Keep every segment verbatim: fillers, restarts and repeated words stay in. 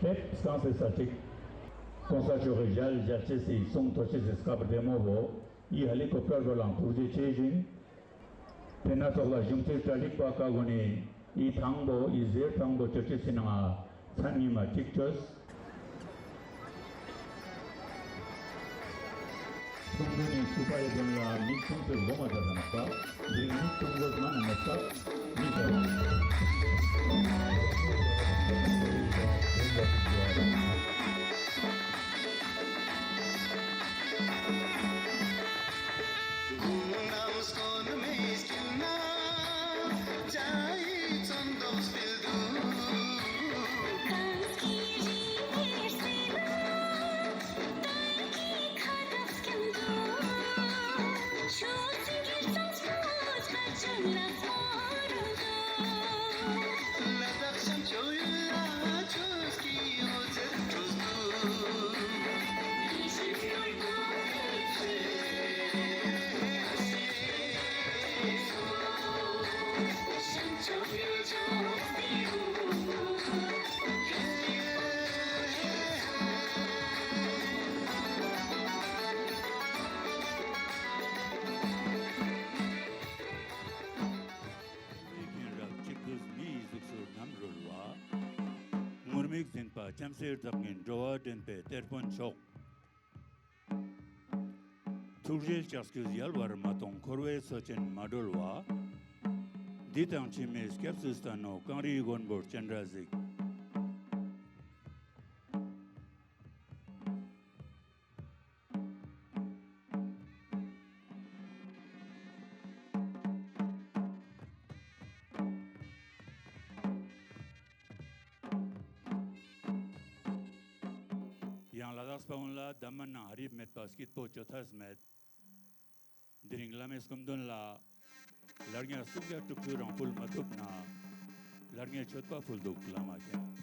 དེབ་སྐམ་སེ་ས་ཅིག་༸གོང་ས་མཆོག་གི་ཞལ་མཇལ་ཅེས་སི་གསུང་ཐོས་ཅེས་སི་སྐབས་བདེ་མོ་བོ་ཡི་ཧ་ལི་ཀོ་པ་ཊར་བ་ལང་ཐུགས་རྗེ་ཆེ་ཞུ་ཡིན། དེ་སྣ་ཚོགས་ལ་གཞུང་ཚིག་གྲ་སྒྲིག་པ་ཀ་གོ་ནི་ཡི་དང་པོ་ཡི་ཟེར་དང་པོ་ཅོ་ཅེས་སི་ནང་ང་མཚན་ཉི་མ་གཅིག་ཅོས། སུམ་ཅུ་ནས་སུ་པ་ཡི་དོན་ལ་མི་ཆུང་ཚོས་མགོ་མ་ཚ་དང་ས། རིག་མི་ཆུང་ཚོས་མ་ན་མ་ས། མི་ཚ་བ། མཁན་རབ་གཅིག་ཏུ་མི་ཡི་གཟུགས་སུ་རྣམ་རོལ་བ། ངུར་སྨྲིག་འཛིན་པ་ལྕམ་སྲས་བདག་ཉིད་འགྲོ་བ་འདྲེན་པའི་གཏེར་དཔོན་མཆོག། ཐུགས་རྗེའི་ལྕགས་ཀྱུས་ཡལ་བར་མ་གཏོང་འཁོར་བའི་མཚོ་ཆེན་མ་སྒྲོལ་བ། འདི་དང་ཕྱི་མའི་སྐྱབས་སུ་བསྟེན་ནོ་གངས་རིའི་མགོན་པོར་སྤྱན་རས་གཟིགས། ཡང་ལ་དྭགས་དཔལ་ལ་གདམས་ངག་ནང་ཧ་རིབ་མེད་པ་སྐྱིད་པོ་ཅོ་ཐབས་མེད། དེ་རིང་བླ་མའི་སྐུ་མདུན་ལ་ལར་ཉ་སུམ་བརྒྱ་དྲུག་ཅུ་རང་ཕུལ་མ་ཐུབ་ན་ལར་ཉ་མཆོད་པ་ཕུལ་འདུག་བླ་མ་མཁྱེན།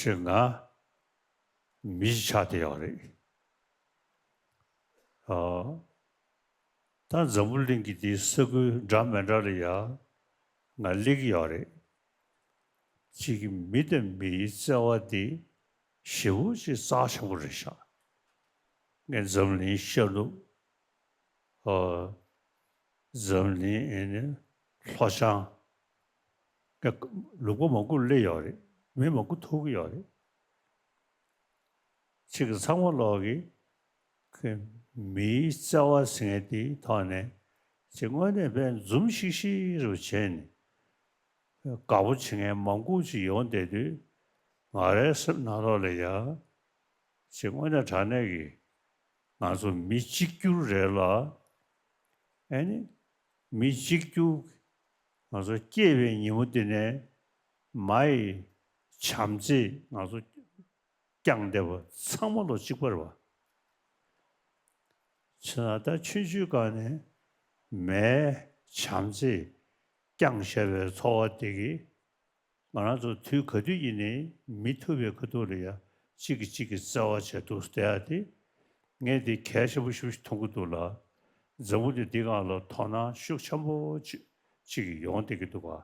ཆེ་ང་མི་ཆགས་བསྡད་ཡོད་རེད། ཨ། ད་འཛམ་བུ་གླིང་གི་དེའི་ས་ཁུལ་འདྲ་མི་འདྲ་ལ་ཡ་ང་སླེབས་ཀྱི་ཡོད་རེད། གཅིག་གི་མི་དང་མིའི་བརྩེ་བ་དེ་ཞེ་པོ་ཅིག་རྩ་ཆེན་པོ་རེད་ཤག་ངས་འཛམ་གླིང་ཤར་ནུབ། ཨ། འཛམ་གླིང་ཨེ་ནི་ལྷོ་བྱང་། ངས་ལུང་པ་མང་པོ་སླེབས་ཡོད་རེད། མི་མང་པོ་ཐུག་གི་ཡོད་རེད། ཁྱེད་ཀྱི་ཚང་མ་ལོག་གི་ཁོས་མིའི་བརྩེ་བ་ཟེར་མཁན་དེའི་ཐོག་ནས་ཁྱེད་དངོས་གནས་དཔེ་འཛུམ་ཤིག་ཤིག་རུ་བྱས་ནས་དགའ་པོ་བྱེད་མཁན་མང་པོ་ཅིག་ཡོང་བསྡད་དུས། ང་རའི་སེམས་ནང་ལོགས་ལ་ཡ་ཁྱེད་དངོས་གནས་དྲང་གནས་ཀྱི་ང་ཚོ་མི་གཅིག་གྱུར་རེད་ལ། ཨེ་ནི་མི་གཅིག་གྱུར་ང་ཚོ་སྐྱེས་པའི་ཉིན་མོ་དེ་ནས་མ་ཡི་བྱམས་བརྩེས་ང་ཚོ་བསྐྱངས་བསྡད་པ་ཚང་མ་ལོ་གཅིག་པ་རེད་བ། བྱས་ན་ད་ཆུང་ཆུང་སྒང་ནས་མའི་བྱམས་བརྩེས་བསྐྱངས་བཞག་པའི་ཚོར་བ་དེ་གིས་ང་རང་ཚོ་དུས་ག་དུས་ཡིན་ནའི་མི་ཐུག་པའི་ཁ་ཐུག་ལ་ཡ་གཅིག་གིས་གཅིག་གི་བརྩེ་བ་བྱས་འདུག་བསྡད་ཡ་དེ་ངས་དེ་གལ་ཆེན་པོ་ཞེ་པོ་ཞིག་མཐོང་གི་འདུག་ལ། འཛམ་བུ་གླིང་འདི་སྒང་ལ་དོ་སྣང་ཤུགས་ཆེན་པོ་ཅིག་ཅིག་ཡོང་བསྡད་ཀྱི་འདུག་ག་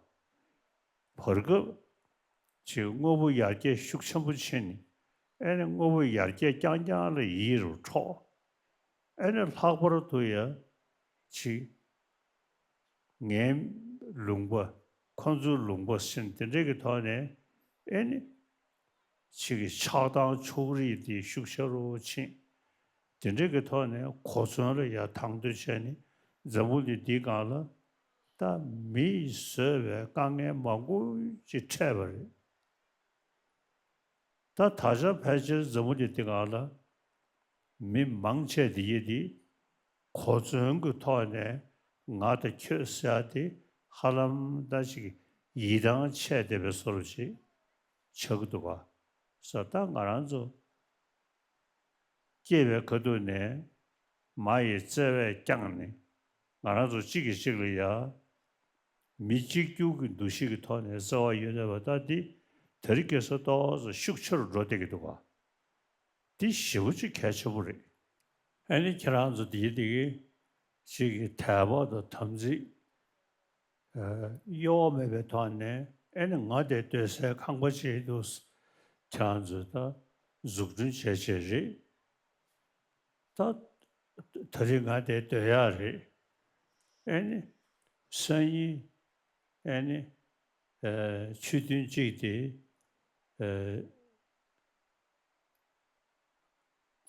བར་སྐབས་ཅིག་དངོས་པོ་ཡར་རྒྱས་ཤུགས་ཆེན་པོ་ཕྱིན་ནས་ཨེ་ནི་དངོས་པོ་ཡར་རྒྱས་རྐྱང་རྐྱང་ལ་ཡིད་རུ་འཕྲོག་ཨེ་ནི་ལྷག་པར་དུ་ཡ་ཅིག་ངའི་ལུང་པ་ཁོང་ཚོའི་ལུང་པ་ཟེར་དེ་འདྲས་ཀྱི་ཐོག་ནས་ཨེ་ནི་ཅིག་གི་ཆགས་སྡང་ཕྱོགས་རིས་དེ་ཤུགས་ཆེ་རུ་ཕྱིན། དེ་འདྲས་ཀྱི་ཐོག་ནས་གོ་མཚོན་ལ་ཡ་དང་དོད་བྱས་ནས་འཛམ་བུ་གླིང་འདིའི་སྒང་ལ་ ད་མི་ཡིས་བཟོས་པའི་དཀའ་ངལ་མང་པོ་ཅིག་འཕྲད་པ་རེད། ད་ད་ཆ་ཕལ་ཆེར་འཛམ་བུ་གླིང་འདི་སྒང་ལ་མི་མང་ཆེ་དེ་ཡིན་དེ་གོ་མཚོན་གྱི་ཐོག་ནས་ང་དང་ཁྱོད་ཟེར་ཡ་དེ་ཧ་ལམ་ད་ཅིག་ཡིད་ཐང་ཆད་བསྡད་པའི་བཟོ་འདྲ་ཅིག་ཆགས་ཀྱི་འདུག་ག་ས། ད་ང་རང་ཚོ་སྐྱེས་པའི་ཁ་ཐུག་ནས་མ་ཡི་བརྩེ་བས་བསྐྱངས་ནས་ང་རང་ཚོ་གཅིག་གིས་གཅིག་ལ་ཡ་མི་གཅིག་གྱུར་གྱི་འདུ་ཤེས་ཀྱི་ཐོག་ནས་བརྩེ་བ་ཡོད་བསྡད་པ་ད་འདི་དེ་རིང་ཁ་སང་ཏོག་ཙམ་ཤུགས་ཆེ་རུ་འགྲོ་བསྡད་ཀྱི་འདུག་ག་འདི་ཞེ་པོ་ཅིག་གལ་ཆེན་པོ་རེད། ཨ་ནི་ཁྱེད་རང་ཚོ་འདི་འདི་གི་ཅིག་གི་དད་པ་དང་དམ་ཚིག་ཨ་གཡོ་བ་མེད་པའི་ཐོག་ནས་ཨ་ནི་ང་དེ་སྡོད་སའི་ཁང་པ་ཅིག་འདུག་ཁྱེད་རང་ཚོས་ད་འཛུགས་སྐྲུན་བྱས་བྱས་རེད། ད་ད་རེས་ང་དེ་སྡོད་ཡག་རེད། ཨ་ནི་སང་ཉིན་ཨ་ནི་ཨ་ཆོས་ཐུན་གཅིག་དེ་ཨ་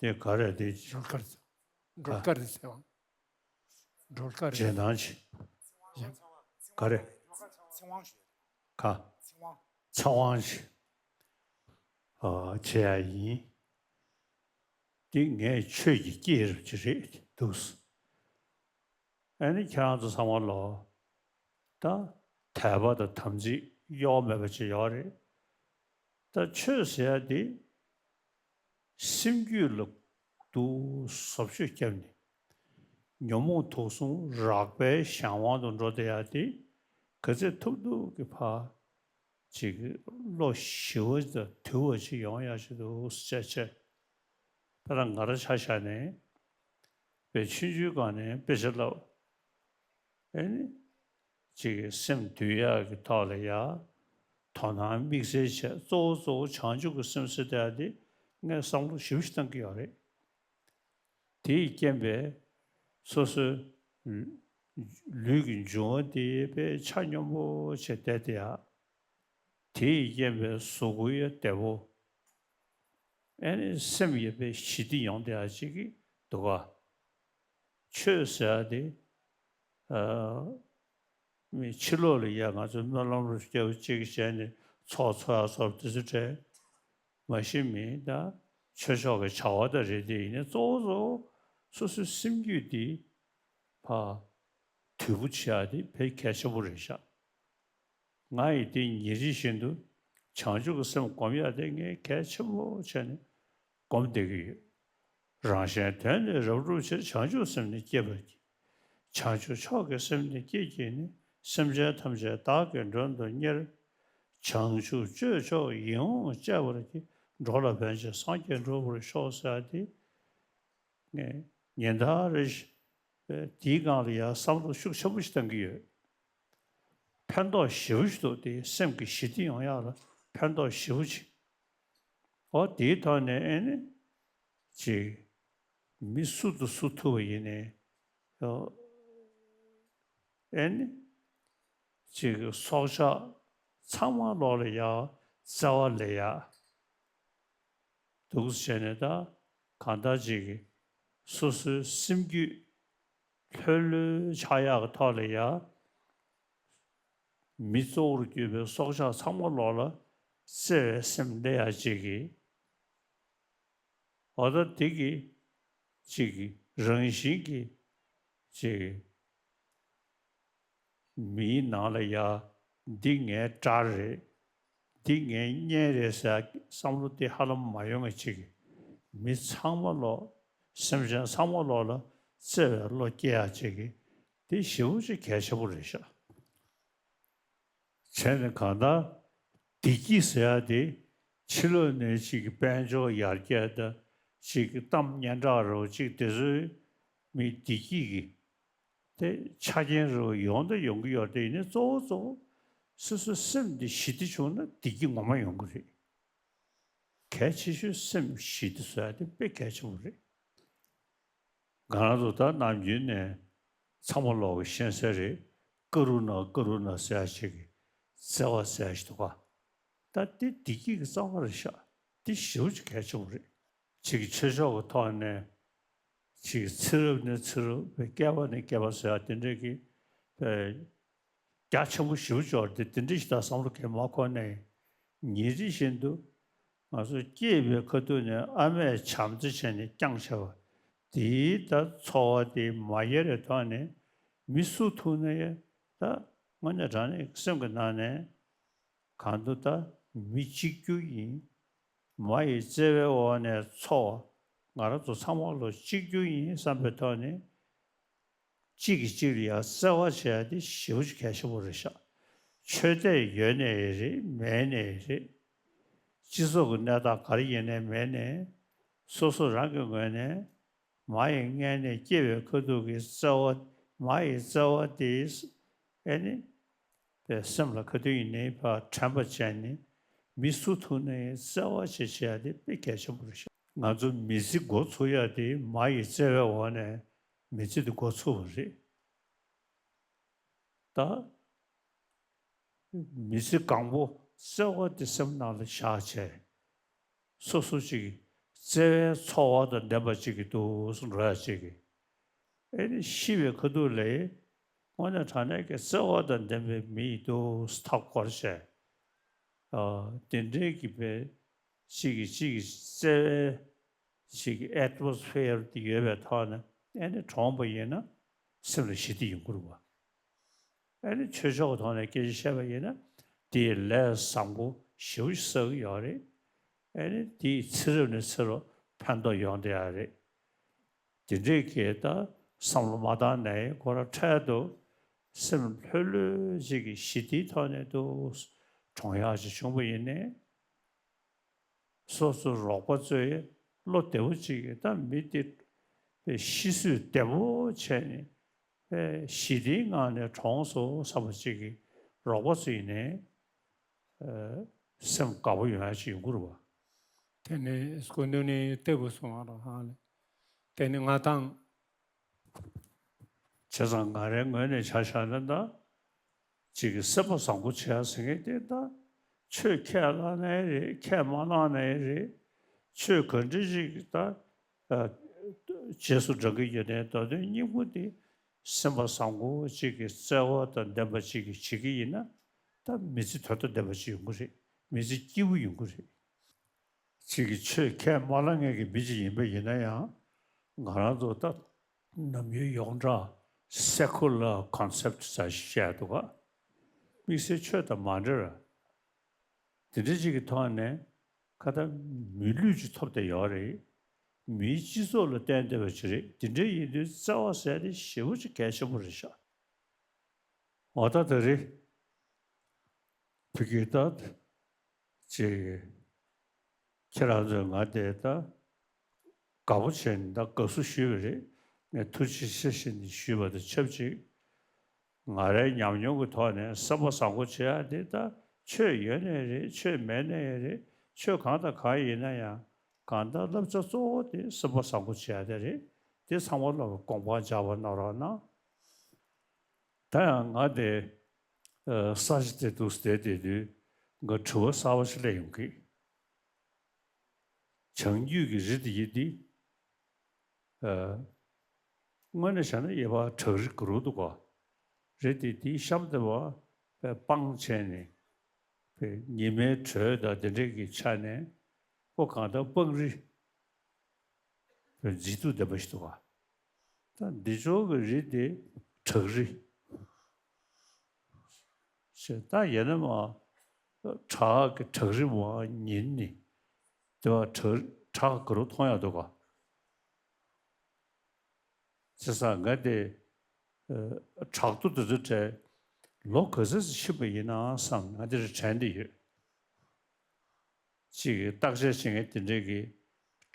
དེ་ག་རེ་དེ་སྒྲོལ་དཀར་སྒྲོལ་དཀར་དེ་ཟེར་བ། སྒྲོལ་དཀར་རེད། རྗེས་གནང་ཆེ། ག་རེ། ཚེ་དབང་ཞུ། ག་ཚེ་དབང་། ཚེ་དབང་ཞུ། ཨ་བྱེད་ཡ་ཡིན། འདི་ངས་ཆོས་ཀྱི་སྐྱེས་རབས་ཅིག་རེད་འདུག་ཨ་ནི་ཁྱེད་རང་ཚོ་ཚང་མ་ལོ། ད་དད་པ་དང་དམ་ཚིག་གཡོ་བ་མེད་པ་ཅིག་ཡོད་རེད། ད་ཆོས་ཟེར་ཡ་འདི་སེམས་རྒྱུད་ལ་སྡུག་བཟོ་བཅོས་བརྒྱབ་ནས་ཉོན་མོངས་དུག་གསུམ་རགས་པའི་གཞན་དབང་དུ་འགྲོ་བསྡད་ཡ་དེ་ག་ཚོད་ཐུབ་ཐུབ་ཀྱིས་ཕར་ཅིག་བློ་ཞི་བ་དང་དུལ་བ་ཅིག་ཡོང་ཡ་ཞིག་འདུག་ཟེར་བྱས་བྱས། ད་ལྟ་ང་རང་ཆ་བཞག་ནས་དཔེ་ཆུང་ཆུང་སྒང་ནས་དཔེ་ཆ་བསླབ། ཨེ་ནི། ཅིག་གི་སེམས་འདུལ་ཡག་གི་ཐོག་ལ་ཡ། དོ་སྣང་དམིགས་བསལ་བྱས་གཙོ་བོ་གཙོ་བོ་བྱང་ཆུབ་ཀྱི་སེམས་ཟེར་དེ་ངས་བསམ་བློ་ཞེ་པོ་ཞིག་བཏང་གི་ཡོད་རེད། དེས་རྐྱེན་པས་སོ་སོའི་ལུས་ཀྱི་འབྱུང་བ་དེ་དཔེ་ཆ་སྙོམས་པོ་བྱས་བསྡད་དེ་ཡ། དེས་རྐྱེན་པས་གཟུགས་པོ་ཡང་བདེ་པོ། ཨེ་ནི་སེམས་ཡོད་པའི་ཞི་བདེ་ཡོང་བསྡད་ཡ་ཅིག་གི་འདུག་ག་ཆོས་ཟེར་ཡ་དེ་ཨ་མི་ཕྱི་ལོགས་ལ་ཡ་ང་ཚོ་སྨོན་ལམ་རུ་སྐྱབས་གཅིག་བྱས་ནས་ཚོགས་འཚོགས་ཡ་ཚོགས་དེ་ཚོ་བྲལ། མ་གཞི་མི་ད་ཆོས་ཕྱོགས་ཀྱི་བྱ་བ་དང་རེད་དེ་ཡིན་ནའི་གཙོ་བོ་གཙོ་བོ་སོ་སོའི་སེམས་རྒྱུད་དེ་ཕར་དུལ་པོ་བྱེད་ཡ་དེ་དཔེ་གལ་ཆེན་པོ་རེད་ཤག་ང་ཡིས་དེ་ཉིན་རེ་བཞིན་དུ་བྱང་ཆུབ་ཀྱི་སེམས་སྒོམ་ཡག་དེ་ངས་གལ་ཆེན་པོ་བྱས་ནས་སྒོམ་བསྡད་ཀྱི་ཡོད། རང་གཞན་དོན་ནི་རབ་བསྒྲུབ་ཕྱིར། བྱང་ཆུབ་སེམས་ནི་བསྐྱེད་པར་བགྱི། བྱང་ཆུབ་མཆོག་གི་སེམས་ནི་བསྐྱེད་བགྱིས་ནས། སེམས་ཅན་ཐམས་ཅད་བདག་གིས་མགྲོན་དུ་གཉེར། བྱང་ཆུབ་སྤྱོད་མཆོག་ཡིད་འོང་སྤྱད་པར་བགྱི། འགྲོ་ལ་ཕན་ཕྱིར་སངས་རྒྱས་འགྲུབ་པར་ཤོག་ཟེར་ཏེ། ངས་ཉིན་ལྟར་རེ་བཞིན་དེའི་སྒང་ལ་ཡང་བསམ་བློ་ཤུགས་ཆེན་པོ་ཞིག་བཏང་གི་ཡོད། ཕན་ཐོགས་ཞེ་པོ་ཞིག་འདུག་དེ་སེམས་ཀྱི་ཞི་བདེ་ཡོང་ཡག་ལ་ཕན་ཐོགས་ཞེ་པོ་ཅིག་འོ་དེའི་ཐོག་ནས་ཨེ་ནི་ཅིག་མི་སུ་དང་སུ་ཐུག་པ་ཡིན་ནའི་ཨེ་ནི་ཅིག་སྲོག་ཆགས་ཚང་མ་ལོག་ལ་ཡ་བརྩེ་བ་ལས་ཡ། འདུག་སེ་བྱས་ནས་ད་གང་ལྟར་ཅིག་སོ་སོའི་སེམས་རྒྱུད་ལྷོད་ལྷོད་ཆགས་ཡག་གི་ཐོག་ལ་ཡ། མི་གཙོ་བོར་གྱུར་པའི་སྲོག་ཆགས་ཚང་མ་ལོག་ལ་བརྩེ་བའི་སེམས་སླེབས་ཡག་ཅིག་གི་འོ་ད་དེ་གི་ཅིག་གི་རང་བཞིན་གྱི་ཅིག་གི་མིའི་ནང་ལ་ཡ་འདི་ངའི་དགྲ་རེད། འདི་ངའི་གཉེན་རེད་ཟེར་བསམ་བློ་དེ་ཧ་ལམ་མ་ཡོང་བ་ཅིག་གི་མི་ཚང་མ་ལོག་སེམས་ཅན་ཚང་མ་ལོག་ལ་བརྩེ་བའི་བློ་སྐྱེ་ཡག་ཅིག་གི་དེ་ཞེ་པོ་ཅིག་གལ་ཆེན་པོ་རེད་ཤག་བྱས་ནས་གང་ལྟར་བདེ་སྐྱིད་ཟེར་ཡ་དེ་ཕྱི་ལོགས་ནས་ཅིག་གི་དཔལ་འབྱོར་ཡར་རྒྱས་དང་ཅིག་གི་གཏམ་སྙན་གྲགས་རོ་ཅིག་དེ་ཚོའི་མི་བདེ་སྐྱིད་ཀྱི་དེ་ཆ་རྐྱེན་རོ་ཡོང་དང་ཡོང་གི་ཡོད་དེ་ཡིན་ནའི་གཙོ་བོ་གཙོ་བོ་སོ་སོའི་སེམས་དེ་ཞི་བདེ་བྱུང་ན་བདེ་སྐྱིད་ངོ་མ་ཡོང་གི་རེད། གལ་ཆེ་ཤོས་སེམས་ཞི་བདེ་བཟོ་ཡ་དེ་དཔེ་གལ་ཆེན་པོ་རེད། ང་རང་ཚོ་ད་ནམ་རྒྱུན་ནས་ཚང་མ་ལོག་གི་ཤེས་གསལ་རེད། ཀ་རུ་ན་ཀ་རུ་ན་ཟེར་ཡ་ཞིག་གི་བརྩེ་བ་ཟེར་ཡ་ཞིག་འདུག་ག་ད་དེ་བདེ་སྐྱིད་ཀྱི་རྩ་བ་རེད་ཤག་དེ་ཞེ་པོ་ཅིག་གལ་ཆེན་པོ་རེད། ཅིག་ཆོས་ཕྱོགས་ཀྱི་ཐོག་ནས་ཅིག་ཚེ་རབས་ནས་ཚེ་རབས་བསྐལ་པ་ནས་བསྐལ་པ་ཟེར་ཡ་དེ་འདྲས་ཀྱི་ཨེ་ རྒྱ་ཆེན་པོ་ཞེ་པོ་ཅིག་ཡོད་རེད་དེ། དེ་འདྲ་ཞིག་ད་བསམ་བློ་གང་མ་འཁོར་ནའི། ཉིན་རེ་བཞིན་དུ་ང་ཚོ་སྐྱེས་པའི་ཁ་ཐུག་ནས་ཨ་མས་བྱམས་བརྩེ་བྱས་ནས་བསྐྱངས་བྱས་པ་དེའི་ད་ཚོར་བ་དེ་མ་ཡལ་བའི་ཐོག་ནས། མི་སུ་ཐུག་ན་ཡང་ད་དངོས་གནས་དྲང་གནས་སེམས་ཀྱི་ནང་ནས། གང་དུ་ད་མི་གཅིག་གྱུར་ཡིན། མ་ཡི་བརྩེ་བའི་འོག་ནས་འཚོ་བ། ང་རང་ཚོ་ཚང་མ་ལོ་གཅིག་གྱུར་ཡིན་བསམ་པའི་ཐོག་ནས། གཅིག་གིས་གཅིག་ལ་ཡང་བརྩེ་བ་བྱེད་ཡ་དེ་ཞེ་པོ་ཅིག་གལ་ཆེན་པོ་རེད་ཤག་ཆོས་དད་ཡོད་ནའི་རེད། མེད་ནའི་རེད། སྤྱི་ཚོགས་ཀྱི་གནས་སྟངས་ག་རེ་ཡིན་ནའི་མེད་ནའི། སོ་སོ་རང་གི་ངོས་ནས། མ་ཡི་མངལ་ནས་སྐྱེ་བའི་ཁ་ཐུག་གི་བརྩེ་བ། མ་ཡི་བརྩེ་བ་དེ། ཨེ་ནི། པའི་སེམས་ལ་ག་དུས་ཡིན་ནའི་ཕར་དྲན་པ་བྱས་ནས། མི་སུ་ཐུག་ནའི་བརྩེ་བ་ཞིག་བྱེད་ཡ་དེ་དཔེ་གལ་ཆེན་པོ་རེད་ཤག་ང་ཚོ་མི་ཚེ་འགོ་ཚུགས་ཡ་དེ་མ་ཡི་བརྩེ་བའི་འོག་ནས་མི་ཚེ་དེ་འགོ་ཚུགས་པ་རེད། ད། མི་ཚེ་གང་པོ་བརྩེ་བ་དེ་སེམས་ནང་ལ་བཞག་བྱས། སོ་སོ་ཅིག་བརྩེ་བའི་ཚོར་བ་དང་ལྡན་པ་ཅིག་གི་འདུག་སེ་འགྲོ་ཡ་ཅིག་གི། ཨེ་ནི་ཤི་བའི་ཁ་ཐུག་ལ་དངོས་གནས་དྲང་གནས་ཀྱི་བརྩེ་བ་དང་ལྡན་པའི་མི་ཡི་འདུག་སེ་མཐའ་བསྐོར་བྱས། ཨ། དེ་འདྲའི་གི་པའི་ཅིག་གི་ཅིག་གི་བརྩེ་བའི་ཅིག་གི་ཨེ་ཊི་མོ་སི་ཕི་ཡར་དེ་ཡོད་པའི་ཐོག་ནས། ཨེ་ནི་གྲོངས་པ་ཡིན་ན་སེམས་ལ་ཞི་བདེ་ཡོང་གི་རེད་པ། ཨ་ནི་ཆོས་ཕྱོགས་ཀྱི་ཐོག་ནས་སྐད་ཆ་བཤད་པ་ཡིན་ན། དེའི་ལས་བཟང་པོ་ཞེ་པོ་ཞིག་བསགས་ཀྱི་ཡོད་རེད། ཨ་ནི་དེའི་ཚེ་རབས་ནས་ཚེ་རབས་ཕན་ཐོགས་ཡོང་བསྡད་ཡོད་རེད། དེ་འདྲའི་གི་ད་བསམ་བློ་མ་བཏང་ནའི་ཁོ་རང་འཕྲལ་དུ་སེམས་ལྷོད་ལྷོད་ཅིག་གི་ཞི་བདེའི་ཐོག་ནས་འདུག་གྲོངས་ཡག་ཅིག་བྱུང་པ་ཡིན་ནའི། སོ་སོའི་རོགས་པ་ཚོས་བློ་བདེ་པོ་ཅིག་གིས། ད་མི་དེ་པའི་ཤི་གསོས་བདེ་པོ་བྱས་ནས། པའི་ཞི་བདེའི་ངང་ནས་གྲོངས་སོང་བསམ་པ་ཅིག་གིས་རོགས་པ་ཚོ་ཡིན་ནའི། ཨ། སེམས་དགའ་པོ་ཡོང་ཡ་ཅིག་ཡོང་གི་རེད་པ། དེ་ནི་སྐུ་མདུན་ནས་ལྟ་བུ་གསུངས་པ་རེད། ཧ་ལས། དེ་ནི་ང་དང་། བྱས་ཙང་ང་རའི་ངོས་ནས་ཆ་བཞག་ན། ད་ཅིག་གི་སེམས་པ་བཟང་པོ་བྱེད་ཡ་ཟེར་མཁན་དེ། ད་ཆོས་ཁས་བླངས་ནའི་རེད། ཁས་མ་བླངས་ནའི་རེད། ཆོས་ག་འདྲ་ཞིག་ད། ཨ། རྗེས་སུ་འབྲང་གི་ཡོད་ནའི། ད་དོན་སྙིང་པོ་དེ་སེམས་པ་བཟང་པོ་ཅིག་གི་བརྩེ་བ་དང་ལྡན་པ་ཅིག་གིས་བྱེད་ཀྱི་ཡིན་ན། ད་མི་ཚེ་དོན་དང་ལྡན་པ་ཅིག་ཡོང་གི་རེད། མི་ཚེ་སྐྱིད་པོ་ཡོང་གི་རེད། ཅིག་གི་ཆོས་ཁས་མ་བླངས་མཁན་གྱི་མི་ཅིག་ཡིན་པ་ཡིན་ན་ཡང་། ང་རང་ཚོ་ད་ནམ་རྒྱུན་ཡོངས་གྲགས་སེ་ཀུ་ལར་ཀོན་སེབ་ཊི་ཟེར་ཞིག་བཤད་འདུག་ག་དམིགས་བསལ་ཆོས་དང་མ་འབྲེལ་བ། དེ་འདྲ་ཅིག་གི་ཐོག་ནས་ཁ་ད་མི་ལུས་ཅིག་ཐོབ་བསྡད་ཡོད་རེད། མིའི་སྤྱི་ཚོགས་ལ་བརྟེན་བསྡད་པ་ཅིག་རེད། དེ་འདྲ་ཡིན་དུས་བརྩེ་བ་ཟེར་དེ་ཞེ་པོ་ཅིག་གལ་ཆེན་པོ་རེད་ཤག་འོ། ད་དེ་རེད། བུ་ཁྱོད་ད་ཅིག་ཁྱེད་རང་ཚོས་ང་དེ་ད་དགའ་པོ་བྱས་ནས་ད་དགའ་བསུ་ཞུས་པ་རེད། ངས་ཐུགས་རྗེ་ཆེ་ཞུས་ནས་ཞུས་པ་དང་ཆབས་ཅིག་ང་རའི་ཉམས་མྱོང་གི་ཐོག་ནས་སེམས་པ་བཟང་པོ་བྱེད་ཡ་དེ། ད་ཆོས་ཡོད་ནའི་རེད། ཆོས་མེད་ནའི་རེད། ཆོས་གང་དང་གང་ཡིན་ན་ཡང་། གང་ལྟར་བསླབ་བྱ་གཙོ་བོ་དེ་སེམས་པ་བཟང་པོ་བྱེད་ཡ་དེ་རེད། དེ་ཚང་མ་ལ་དགོངས་པ་འཇགས་པ་གནང་རོགས་གནང་། ད་ཡང་ང་དེ། ཨ། ས་ཆ་དེ་འདུག་སེ་བསྡད་དུས། ང་དྲི་བ་གསར་པ་ཞིག་སླེབས་ཡོང་གི། བྱང་རྒྱུད་ཀྱི་རི་དེ་ཡིན་དེ། ཨ། དངོས་གནས་བྱས་ན་ཡེ་བ་བྲག་རི་གུ་རུ་འདུག་ག་རི་དེ་དེའི་གཤམ་དེ་བ་པའི་སྤང་བྱས་ནས། པའི་ཉི་མའི་དྲོད་དང་དེ་འདྲའི་གི་ཆ་ནས། ཁོ་གང་ལྟར་སྤང་རི། མཛེས་སྡུག་ལྡན་པ་ཞིག་འདུག་ག་ད་འདི་ཕྱོགས་ཀྱི་རི་དེ་བྲག་རི། ཞེས། ད་ཡིན་ན་མ། བྲག་གི་བྲག་རི་མ་ཉིན་ནི། དེ་བ་བྲག་བྲག་གུ་རུ་མཐོང་ཡག་འདུག་ག་བྱས་ཙང་ང་དེ། ཨ། བྲག་རྡོ་དེ་ཚོའི་གྲས་ལོ་ག་ཚོད་ཅིག་ཕྱིན་པ་ཡིན་ན་བསམ། ང་དེ་རུ་དྲན་བསྡད་ཡོད། ཅིག་གིས་བརྟག་དཔྱད་བྱེད་མཁན་དེ་འདྲས་ཀྱིས་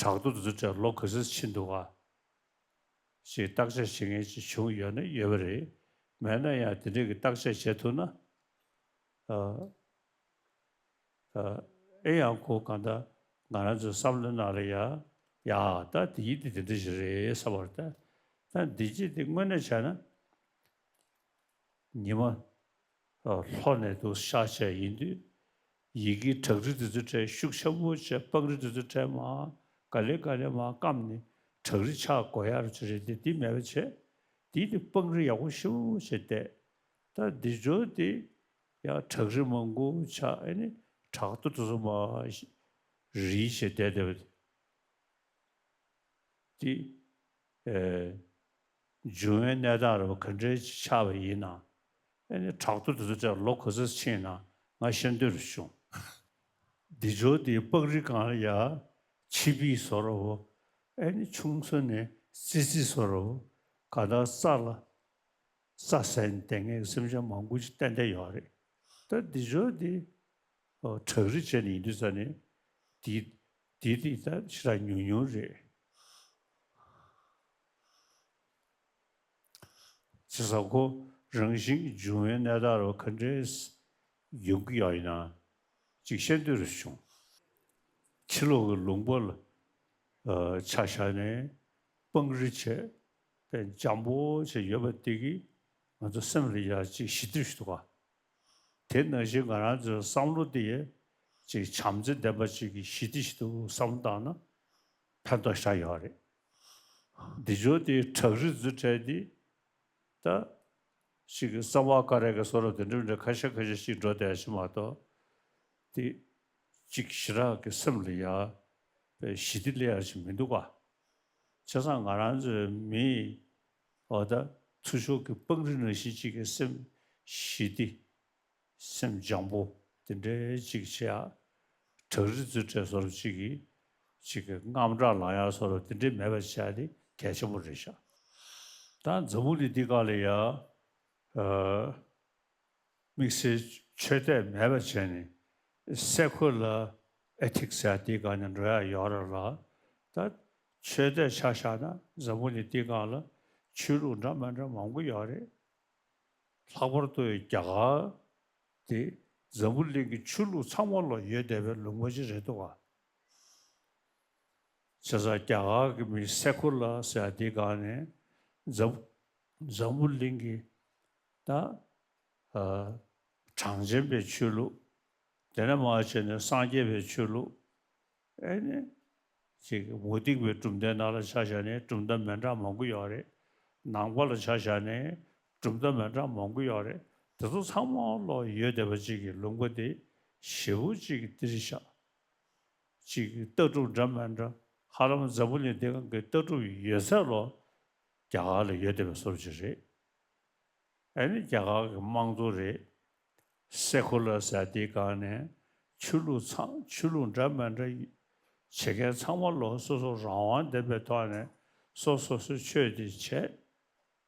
བྲག་རྡོ་དེ་ཚོའི་གྲས་ལོ་ག་ཚོད་ཕྱིན་འདུག་ག་ཅིག་བརྟག་དཔྱད་བྱེད་མཁན་ཅིག་བྱུང་ཡོད་ན་ཡོད་པ་རེད། མེད་ན་ཡང་དེ་འདྲས་ཀྱི་བརྟག་དཔྱད་བྱེད་ཐུབ་ན། ཨ། ཨ། ཨེ་ཡང་ཁོ་གང་ལྟར་ང་རང་ཚོའི་བསམ་བློའི་ནང་ལ་ཡ། ཡ། ད་དེ་ཡིན་དེ་དེ་འདྲ་ཞིག་རེད་བསམ་པ་རེད། ད་ད་འདི་ཅིག་དེ་དངོས་གནས་བྱས་ན། ཉི་མ། ཨ། ལྷོ་ནས་འདུག་ཤར་བྱས་ཡིན་དུས། ཡི་གེ་བྲག་རི་དེ་ཚོའི་གྲས་ཤུགས་ཆེན་པོ་བྱས། སྤང་རི་དེ་ཚོའི་གྲས་མར་ག་ལེ་ག་ལེ་མར་སྐམ་ནས་བྲག་རི་ཆགས་དགོས་ཡག་ཅིག་རེད་དེ། དེ་མེད་པ་བྱས། དེ་དེ་སྤང་རི་ཡག་པོ་ཞེ་པོ་ཅིག་བལྟས། ད་འདི་ཇོ་དེ་ཡང་བྲག་རི་མང་པོ་ཆགས། ཨེ་ནི་བྲག་རྡོ་དེ་ཚོ་མར་རིལ་བྱས་བསྡད་བསྡད་པ་དེ། ཨེ། འབྱུང་བའི་གནས་སྟངས་རེད་པ། ག་འདྲའི་ཆགས་པ་ཡིན་ན། ཨེ་ནི་བྲག་རྡོ་དེ་ཚོ་ལོ་ག་ཚོད་ཕྱིན་ན་ང་ཤེས་འདོད་རུ་བྱུང་། འདི་ཇོ་དེ་སྤང་རི་སྒང་ལ་ཡ་ཆི་བིས་བཟོ་འདྲ་བོ། ཨེ་ནི་ཆུང་ས་ནས་ཙི་ཙི་བཟོ་འདྲ་བོ། གང་ལྟར་རྩྭ་ལ་རྩྭ་ཟ་ནས་བསྡད་མཁན་གྱི་སེམས་ཅན་མང་པོ་ཞིག་ཏན་ཏན་ཡོད་རེད། ད་འདི་ཇོ་དེ་ཨོ་བྲག་རི་བྱས་ནས་ཡིན་དུས་ཙ་ནས་དེ་དེ་དེ་ད་ཞེ་དྲག་ཉུང་ཉུང་རེད། བྱས་ཙང་ཁོ་རང་བཞིན་གྱི་འབྱུང་བའི་གནས་སྟངས་རེད་པ། ག་འདྲས་ཡོང་གི་ཡོད་ཡིན་ན་ཅིག་ཤེས་འདོད་རུ་བྱུང་། ཕྱི་ལོགས་ཀྱི་ལུང་པ་ལ་ཨ་ཆ་བཞག་ནས་སྤང་རི་བྱས་པའི་འཇམ་པོ་བྱས་ཡོད་པ་དེ་གིས་ང་ཚོ་སེམས་ལ་ཡ་ཅིག་ཞི་བདེ་ཞིག་འདུག་ག། དེ་ནང་བཞིན་ང་རང་ཚོའི་བསམ་བློ་དེ་ཡང་ཅིག་བྱམས་བརྩེ་ལྡན་པ་ཅིག་གི་ཞི་བདེ་ཞིག་ཏུ་བསམ་བློ་བཏང་ན་ཕན་ཐོགས་ཤ་ཡོད་རེད། འདི་ཇོ་དེ་བྲག་རི་ཚོ་བྲལ་ཏེ་ད་ཅིག་གསང་བ་ཀ་ར་གི་བཟོ་འདྲ་དེ་འདྲ་འདྲ་ཁ་ཤས་ཁ་ཤས་ཤིག་འགྲོ་བསྡད་ཤག་མ་གཏོགས་དེ་ཅིག་ཞེ་དྲག་གི་སེམས་ལ་ཡ་པའི་ཞི་བདེ་སླེབས་ཡ་ཞིག་མི་འདུག་ག། བྱས་ཙང་ང་རང་ཚོའི་མི་འོ་ད་ཚུར་ཤོག་གི་སྤང་རི་ནང་བཞིན་ཅིག་གི་སེམས་ཞི་བདེ། སེམས་སྦྱངས་པོ་དེ་འདྲའི་ཅིག་བྱེད་ཡག། བྲག་རི་ཚོ་བྲལ་བཟོ་འདྲ་ཅིག་གི་ཅིག་གི་དངངས་སྐྲག་ལངས་ཡག་བཟོ་འདྲ་དེ་འདྲའི་མེད་པ་བྱེད་ཡག་དེ་གལ་ཆེན་པོ་རེད་ཤག། ད་འཛམ་བུ་གླིང་འདི་སྒང་ལ་ཡ་ཨ་དམིགས་བསལ་ཆོས་དད་མེད་པ་བྱས་ནས་སེ་ཁུ་ལར་ཨེ་ཐིག་ཟེར་ཡག་དེ་སྒང་ནས་འགྲོ་ཡག་ཡོད་རེད་ལ། ད་ཆོས་དད་ཆ་བཞག་ན་འཛམ་བུ་གླིང་འདི་སྒང་ལ་ཆོས་ལུགས་འདྲ་མི་འདྲ་མང་པོ་ཡོད་རེད། ལྷག་པར་དུ་རྒྱ་གར་དེ་འཛམ་བུ་གླིང་གི་ཆོས་ལུགས་ཚང་མ་ལ་ཡོད་བསྡད་པའི་ལུང་པ་ཅིག་རེད་འདུག་ག། བྱས་ཙང་རྒྱ་གར་གྱི་མི་སེ་ཁུ་ལར་ཟེར་ཡག་དེ་སྒང་ནས་འཛམ་འཛམ་བུ་གླིང་གི་ད་ཨ་གྲངས་ཅན་པའི་ཆོས་ལུགས། དེ་ནས་མར་བྱས་ནས་སངས་རྒྱས་པའི་ཆོས་ལུགས། ཨེ་ནི། ཅིག་མུ་སྟེགས་པའི་གྲུབ་མཐའི་ནང་ལ་ཆ་བཞག་ནས་གྲུབ་མཐའ་མི་འདྲ་མང་པོ་ཡོད་རེད། ནང་པ་ལ་ཆ་བཞག་ནས་གྲུབ་མཐའ་མི་འདྲ་མང་པོ་ཡོད་རེད། དེ་ཚོ་ཚང་མ་ལོག་ཡོད་བསྡད་པ་ཅིག་གི་ལུང་པ་དེ་ཞེ་པོ་ཅིག་གི་དེ་རེད་ཤག། ཅིག་ལྟ་གྲུབ་འདྲ་མི་འདྲ་ཧ་ལམ་འཛམ་བུ་གླིང་འདི་སྒང་གི་ལྟ་གྲུབ་ཡོད་ཚད་ལོག་རྒྱ་གར་ལ་ཡོད་བསྡད་པའི་བཟོ་འདྲ་ཅིག་རེད། ཨ་ནི་རྒྱ་གར་གྱི་དམངས་གཙོ་རེད། སེ་ཁུ་ལར་ཟེར་དེའི་སྒང་ནས་ཆོས་ལུགས་ཚང་ཆོས་ལུགས་འདྲ་མི་འདྲ་བྱེད་མཁན་ཚང་མ་ལོ་སོ་སོ་རང་དབང་ལྡན་པའི་ཐོག་ནས་སོ་སོ་སོའི་ཆོས་དེ་བྱས།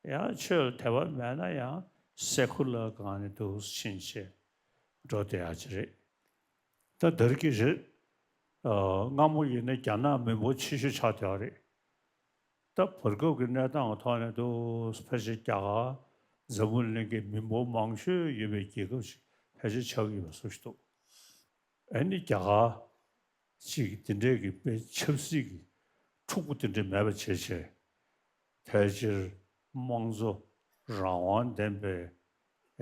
ཡང་ཆོས་ལ་དད་པ་མེད་ན་ཡང་སེ་ཁུ་ལར་སྒང་ནས་འདུག་ཕྱིན་ཆད་འགྲོ་བསྡད་ཡག་ཅིག་རེད། ད་དེ་རིང་གི་རེད། ཨ་སྔ་མོ་ཡིན་ན་རྒྱ་ནག་མི་འབོར་ཆེ་ཤོས་ཆགས་བསྡད་པ་རེད། ད་བར་སྐབས་ཀྱི་གནས་སྟངས་ཀྱི་ཐོག་ནས་འདུག་ཕལ་ཆེར་རྒྱ་གར་འཛམ་བུ་གླིང་གི་མི་འབོར་མང་ཤོས་ཡོད་པའི་རྒྱལ་ཁབ་ཅིག་ཕལ་ཆེར་ཆགས་ཀྱི་ཡོད་པ་བཟོ་ཞིག་འདུག། ཨ་ནི་རྒྱ་གར་ཅིག་དེ་འདྲའི་གི་དཔེ་ཆབ་སྲིད་ཀྱི་འཁྲུག་པོ་དེ་འདྲ་མེད་པ་བྱས་བྱས། ཕལ་ཆེར་དམངས་གཙོ་རང་དབང་ལྡན་པའི་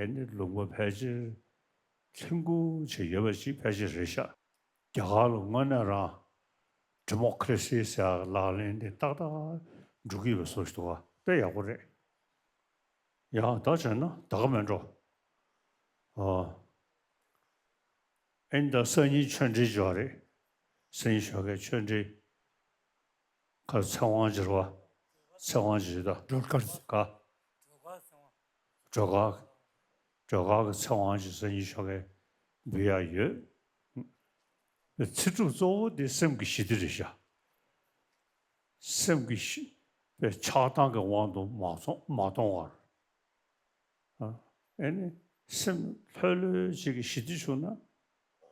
ཨ་ནི་ལུང་པ་ཕལ་ཆེར་ལྷིང་ཁུག་བྱས་ཡོད་པ་ཞིག་ཕལ་ཆེར་རེད་ཤག། རྒྱ་གར་ལ་དངོས་གནས་རང་ཌི་མོ་ཀ་རེ་སི་ཟེར་ཡག་ལག་ལེན་དེ་ཏག་ཏག་འགྲོ་གི་ཡོད་པའི་བཟོ་ཞིག་འདུག་ག། དཔེ་ཡག་པོ་རེད། ཡང་ད་བྱས་ན་ད་ག་མེད་འགྲོ། ཨ། ཨེ་ནི་ད་སང་ཉིན་ཆོས་འབྲེལ་ཅིག་ཡོད་རེད། སང་ཉིན་ཞོགས་ཀའི་ཆོས་འབྲེལ། ཁ་ཚེ་དབང་སྦྱིན་པ། ཚེ་དབང་སྦྱིན་པ་དང་སྒྲོལ་དཀར། ག་སྒྲོལ་དཀར། སྒྲོལ་དཀར་གྱི་ཚེ་དབང་སྦྱིན་སང་ཉིན་ཞོགས་ཀའི་འབུལ་ཡག་ཡོད། ཚེ་སྒྲུབ་གཙོ་བོ་དེ་སེམས་ཀྱི་ཞི་བདེ་རེད་ཤག། སེམས་ཀྱི་ཞི་བདེ་ཆགས་སྡང་གི་དབང་དུ་མ་སོང་མ་གཏོང་བར། ཨ་ཨེ་ནི་སེམས་ལྷོད་ལྷོད་ཅིག་གི་ཞི་བདེ་བྱུང་ན་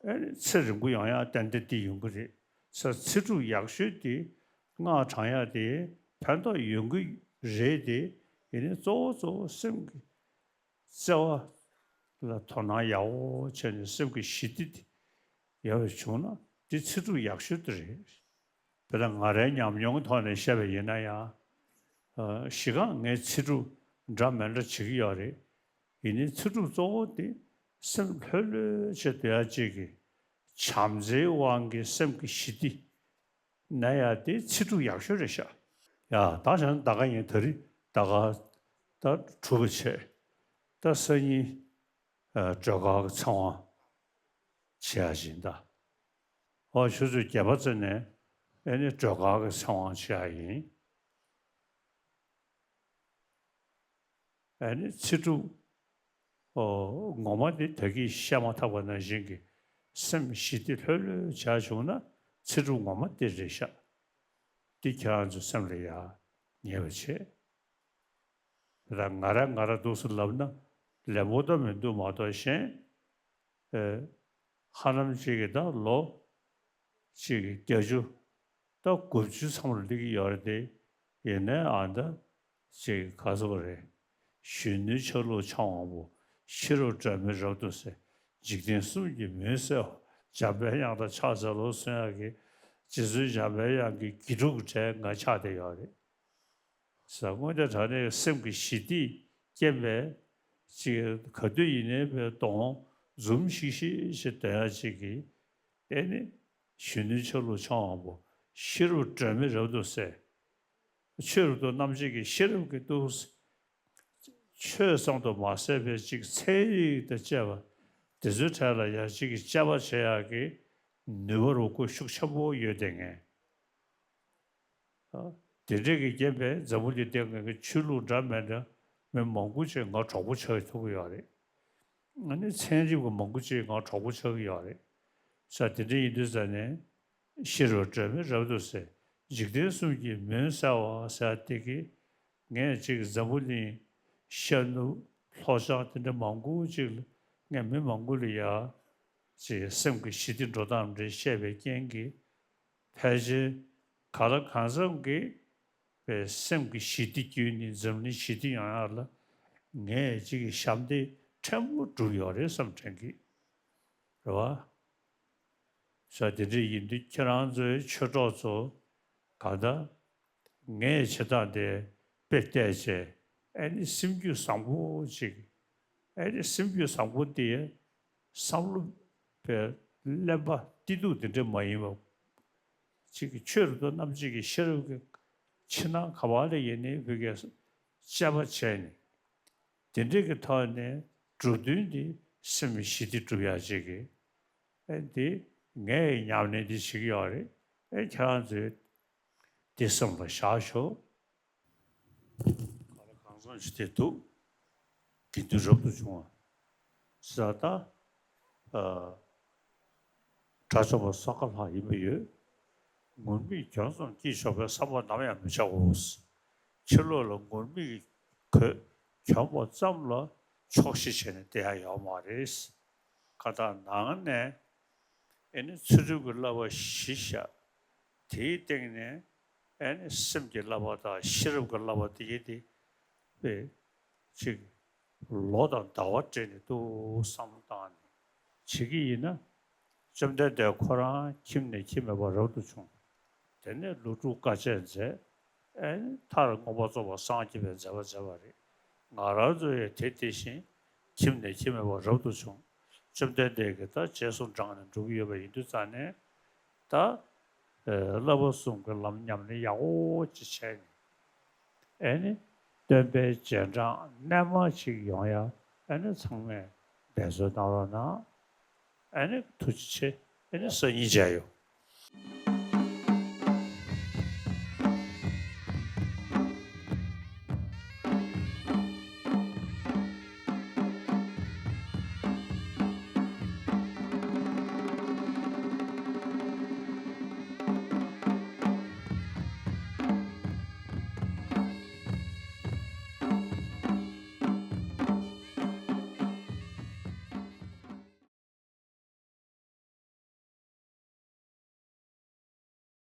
ཨེ་ནི་ཚེ་རིང་པོ་ཡོང་ཡག་ཏན་ཏན་དེ་ཡོང་གི་རེད། ས་ཚེ་སྒྲུབ་ཡག་ཤོས་དེ་སྔགས་བགྲང་ཡག་དེ་ཕན་ཐོགས་ཡོང་གི་རེད་དེ། ཡིན་ནའི་གཙོ་བོ་གཙོ་བོ་སེམས་ཀྱི་བརྩེ་བ་ལ་དོ་སྣང་ཡག་པོ་བྱས་ནས་སེམས་ཀྱི་ཞི་བདེ་དེ་ཡག་པོ་བྱུང་ན་དེ་ཚེ་སྒྲུབ་ཡག་ཤོས་དེ་རེད། དཔེར་ན་ང་རའི་ཉམས་མྱོང་གི་ཐོག་ནས་བཤད་པ་ཡིན་ན་ཡང་། ཨ་གཞི་རྐང་ངས་ཚེ་སྒྲུབ་འདྲ་མི་འདྲ་བྱེད་ཀྱི་ཡོད་རེད། ཡིན་ནའི་ཚེ་སྒྲུབ་གཙོ་བོ་དེ་སེམས་ལྷོད་ལྷོད་བྱས་སྡོད་ཡག་ཅིག་གི་བྱམས་བརྩེའི་དབང་གིས་སེམས་ཀྱི་ཞི་བདེ་ན་ཡག་དེ་ཚེ་སྒྲུབ་ཡག་ཤོས་རེད་ཤག། ཡ་ད་བྱས་ན་ད་ག་ཡིན། ད་རིང་ད་ག་ད་གྲུབ་པ་བྱས། ད་སང་ཉིན་སྒྲོལ་དཀར་གྱི་ཚེ་དབང་བྱེད་ཡ་ཡིན་ད། ཨོ་ཆུ་ཚོད་བརྒྱད་པ་ཙམ་ནས་ཨེ་ནི་སྒྲོལ་དཀར་གྱི་ཚེ་དབང་བྱེད་ཡ་ཡིན། ཨེ་ནི་ཚེ་སྒྲུབ་ཨོ་ངོ་མ་དེ་ད་གིན་བཤད་མ་ཐག་པ་ནང་བཞིན་གྱི་སེམས་ཞི་བདེ་ལྷོད་ལྷོད་བྱས་བྱུང་ན་ཚེ་སྒྲུབ་ངོ་མ་དེ་རེད་ཤག་འདི་ཁྱེད་རང་ཚོ་སེམས་ལ་ཡ་ངེས་པ་བྱེད། ད་ང་ར་ང་ར་འདུག་སེ་ལབ་ན་ལན་པོ་ད་མི་འདུག་མ་གཏོགས་གཞན། ཨེ། ཧ་ལམ་ཅིག་གི་ད་ལོ་ཅིག་གི་བརྒྱད་ཅུ་ད་དགུ་བཅུ་མཚམས་ལ་སླེབས་ཀྱི་ཡོད་རེད་དེ། ཡིན་ནའི་ཨ་ད་ཅིག་ག་ཚོད་རེད། གཞོན་ནུའི་ཆ་ལུགས་འཆང་དབང་པོ། ཤེས་རབ་སྒྲོན་མེ་རབ་ཏུ་གསལ། འཇིག་རྟེན་གསུམ་གྱི་མུན་བསལ་བ། འཇམ་པའི་དབྱངས་དང་ཕྱག་འཚལ་ལོ་གསུང་ཡག་གི་རྗེ་བཙུན་འཇམ་པའི་དབྱངས་ཀྱི་དགེ་ཕྲུག་གི་གྲས་ང་ཆགས་བསྡད་ཡོད་རེད། ས་དངོས་གནས་དྲང་གནས་སེམས་ཀྱི་ཞི་བདེ་སྐྱེན་པའི་ཅིག་ག་དུས་ཡིན་ནའི་བའི་གདོང་འཛུམ་ཤིག་ཤིག་ཞིག་སྟོན་ཡ་ཅིག་གིས་ཨེ་ནི་གཞོན་ནུའི་ཆ་ལུགས་འཆང་དབང་པོ། ཤེས་རབ་སྒྲོན་མེ་རབ་ཏུ་གསལ། ཆོས་རབ་ཏུ་རྣམ་འབྱེད་ཀྱི་ཤེས་རབ་ཀྱི་ཏུ་ཆོས་ཙམ་དུ་མ་ཟད་པའི་ཅིག་ཚན་རིག་དང་བཅས་པ་དེ་ཚོའི་གྲས་ལ་ཡང་ཅིག་གི་དཔྱད་པ་བྱེད་ཡག་གི་ནུས་པ་རུ་ཁོ་ཤུགས་ཆེན་པོ་ཡོད་དེ་ངས། དེ་འདྲས་ཀྱི་རྐྱེན་པས་འཛམ་བུ་གླིང་སྟེང་གི་ཆོས་ལུགས་འདྲ་མི་འདྲ་མི་མང་པོ་ཅིག་ང་གྲོགས་པོ་ཆགས་ཐུབ་ཀྱི་ཡོད་རེད། ཨ་ནི་ཚན་རིག་པ་མང་པོ་ཅིག་ང་གྲོགས་པོ་ཆགས་ཀྱི་ཡོད་རེད། ས་དེ་འདྲ་ཡིན་དུས་ཙ་ནས་ཤེས་རབ་སྒྲོན་མེ་རབ་ཏུ་གསལ། འཇིག་རྟེན་གསུམ་གྱི་མུན་བསལ་བ་ཟེར་དེ་གི་ངས་ཅིག་འཛམ་བུ་གླིང་ཤར་ནུབ་ལྷོ་བྱང་དེ་འདྲ་མང་པོ་ཅིག་ལ་ངས་མི་མང་པོ་ལ་ཡ་ཅིག་སེམས་ཀྱི་ཞི་བདེ་འགྲོ་སྟངས་འདྲ་བཤད་པའི་རྐྱེན་གྱིས་ཕལ་ཆེར་ག་ལ་གང་འཚམ་གྱིས་པའི་སེམས་ཀྱི་ཞི་བདེ་བརྒྱུད་ནས་འཛམ་གླིང་ཞི་བདེ་ཡོང་ཡག་ལ་ངས་ཅིག་གི་ཞབས་འདེགས་ཕྲན་བུ་བསྒྲུབས་ཡོད་རེད་བསམ་དྲན་གྱི་རེད་བ། ས་དེ་འདྲ་ཡིན་དུས་ཁྱེད་རང་ཚོའི་ཆོས་གྲོགས་ཚོ་གང་ལྟར་ངས་བྱེད་སྟངས་དེ་དཔེ་བལྟས་བྱས་ཨེ་ནི་སེམས་རྒྱུད་བཟང་པོ་ཅིག་ཨེ་ནི་སེམས་རྒྱུད་བཟང་པོ་དེ་བསམ་བློ་པའི་གླེན་པ་གཏི་ཐུག་དེ་འདྲ་མ་ཡིན་པ་ཅིག་གི་ཆོས་རབ་ཏུ་རྣམ་འབྱེད་ཀྱི་ཤེས་རབ་ཀྱི་ཕྱི་ནང་ག་བ་ལ་ཡིན་ནའི་བོད་ཀྱི་དཔྱད་པ་བྱས་ནས་དེ་འདྲ་གི་ཐོག་ནས་གྲུབ་དོན་འདི་སེམས་ཞི་བདེ་སྒྲུབ་ཡག་ཅིག་གི་ཨེ་འདི་ངས་ཉམས་ལེན་འདི་བྱེད་ཀྱི་ཡོད་རེད། ཨེ་ཁྱེད་རང་ཚོས་འདི་སེམས་ལ་བཞག་ཤོག་གང་ལ་གང་འཚམ་ཞིག་དེ་འདུག་དགེ་འདུན་རབ་ཏུ་བྱུང་བ། ས་ད། ཨ། དགྲ་བཅོམ་པ་སོ་ཀ་ལྷ་ཡིན་པ་ཡོད། ངུར་སྨྲིག་གྱོན་སོང་སྐྱིད་ཤོག་པའི་བསམ་པ་ནམ་ཡང་མི་བྱའོ། ཕྱི་ལོགས་ལ་ངུར་སྨྲིག་གི་གོས་གྱོན་པ་ཙམ་ལ་ཆོག་ཤེས་བྱས་ནས་བསྡད་ཡ་ཡོད་མ་རེད། ཁ་ཐག་ནང་ནས་ཨེ་ནི་ཚུལ་ཁྲིམས་ཀྱི་བསླབ་པ་བཞི་བཞག་དེའི་སྟེང་ནས་ཨེ་ནི་སེམས་ཀྱི་བསླབ་པ་དང་ཤེས་རབ་ཀྱི་བསླབ་པ་དེ་ཡིན་ཏེ། པས་ཅིག་ལོ་དང་ཟླ་བ་སྤྲད་ནས་འདུག་བསམ་བློ་བཏང་ནས་བྱེད་ཀྱི་ཡིན་ན། བཅོམ་ལྡན་འདས་ཁོ་རང་ཁྱིམ་ནས་ཁྱིམ་མེད་པར་རབ་ཏུ་བྱུང་། དེ་ནས་ལོ་དྲུག་དཀའ་སྤྱད་མཛད། ཨེ་མཐར་མངོན་པར་རྫོགས་པར་སངས་རྒྱས་པའི་མཛད་པ་མཛད་པ་རེད། ང་རང་ཚོ་ཡང་དེ་དེ་བཞིན་ཁྱིམ་ནས་ཁྱིམ་མེད་པར་རབ་ཏུ་བྱུང་། བཅོམ་ལྡན་འདས་ཀྱིས་ད་རྗེས་སུ་འབྲངས་ནས་འགྲོ་གི་ཡོད་པ་ཡིན་དུས་ཙང་ནས་ད། ཨེ་བསླབ་པ་གསུམ་གྱི་ལམ་ཉམས་ལེན་ཡག་པོ་ཅིག་བྱས་ནས། ཨེ་ནི་སྟོན་པའི་རྗེས་འབྲང་རྣལ་མ་ཅིག་ཡོང་ཡ་ཨེ་ནི་ཚང་མས་འབད་རྩོལ་གནང་རོགས་གནང་། ཨེ་ནི་ཐུགས་རྗེ་ཆེ། ཨེ་ནི་སང་ཉིན་མཇལ་ཡོང་།